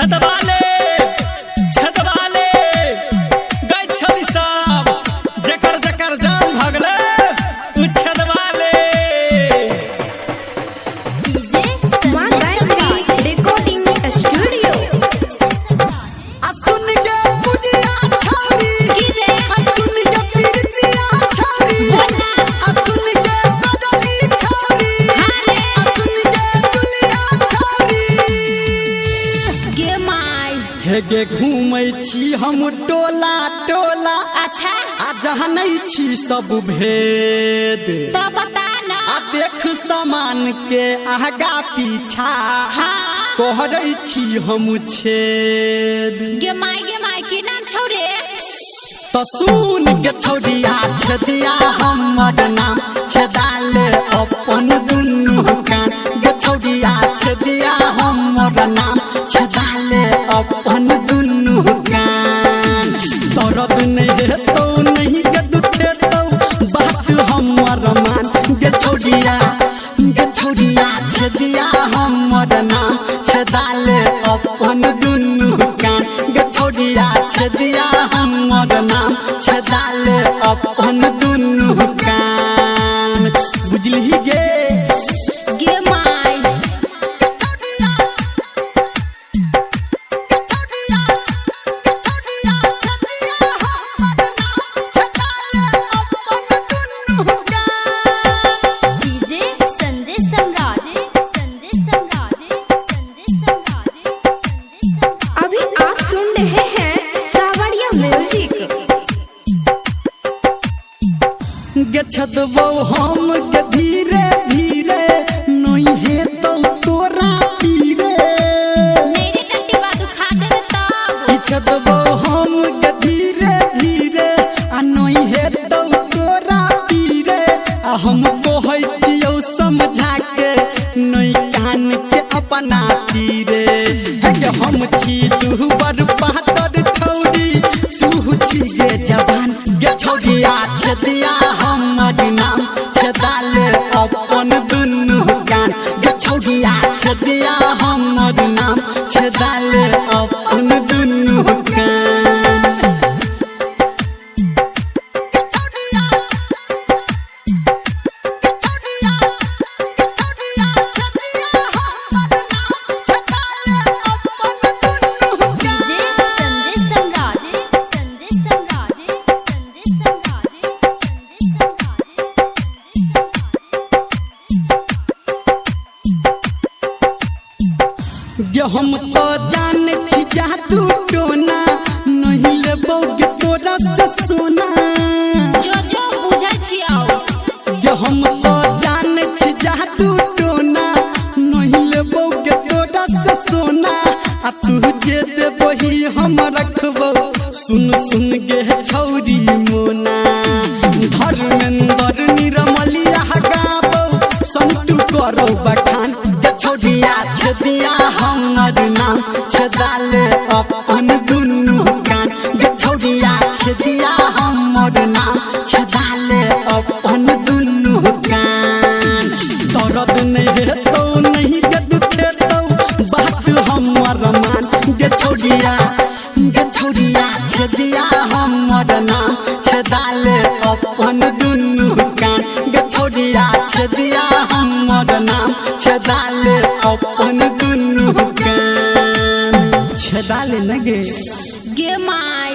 छदवाले छदवाले गई छदी सब जकर जकर जान भगले उ छदवाले। माँ गायत्री रिकॉर्डिंग स्टूडियो। आ सुन के पूजिया छौरी, आ सुन के पीरतिया छौरी, आ सुन के बदली छौरी, आ सुन के दुलिया छौरी। गे माय। हे गे घूमै छी हम टोला टोला। अच्छा। आ जहनै छी सब भेद। तो बता ना। आ देख सामान के आगा पीछा। हाँ। कोहरै छी हम छेद। गे माय, गे माय, की नाम छौ रे? तो सुन के छौड़िया छेदिया हमर नाम, छेदाल अपन दुनू कान। गे छौड़िया छेदिया हमर नाम, छेदाल अपन दुनू कान। दर्द नहीं हेतौ नहीं गे दुखेतौ बात हमर मान। गे छौड़िया, गे छौड़िया छेदिया हमर नाम, छेदाल अपन दुनू कान। गे छौड़िया छेदिया हमर नाम, छेदाल अपन दुनू कान। बुझलिही गे? गे माय। डीजे संजय सम्राट, संजय सम्राट, संजय सम्राट, संजय सम्राट। अभी आप सुन रहे हैं सावरिया म्यूजिक। गे छदबौ हम गे धीरे धीरे, नहीं हेतौ तोरा पीरे। नहीं रे टट्टी बादू खा देबे तब। ई छदबौ हम गे धीरे धीरे, आ नहीं हेतौ तोरा पीरे। आ हम कहै छियौ समझा के, नहीं कान के अपना तीरे। हे गे हम छी तू बड़ पातर छौरी, तू छी गे जवान। गे छौरिया छेदिया हमर नाम, छेदाल अपन दुनू कान। गे छौरिया छेदिया हमर नाम, छेदाल अपन दुनू कान। डीजे संजय सम्राट, संजय सम्राट, संजय सम्राट, संजय सम्राट। गे हम तो जान छी जादू टोना, नहीं लेबौ गे तोरा से सोना। जो जो बुझै छियौ। गे हम तो जान छी जादू टोना, नहीं लेबौ गे तोरा से सोना। आ तू जे देबही हम रखबौ, सुन सुन गे छौरी मोना। धर्मेंद्र निरमलिया गाबौ, संतू करौ बखान। गे छौरिया छेदिया हमर नाम, छेदाल अपन दुनू कान। गे छौरिया छेदिया हमर नाम, छेदाल अपन दुनू कान। दर्द नहीं हेतौ नहीं गे दुखेतौ बात हमर मान। गे छौरिया, गे छौरिया छेदिया हमर नाम, छेदाल अपन दुनू कान। गे छौरिया छेदिया हमर नाम, छेदाल अपन दुनू कान। छेदाल न गे। गे माय।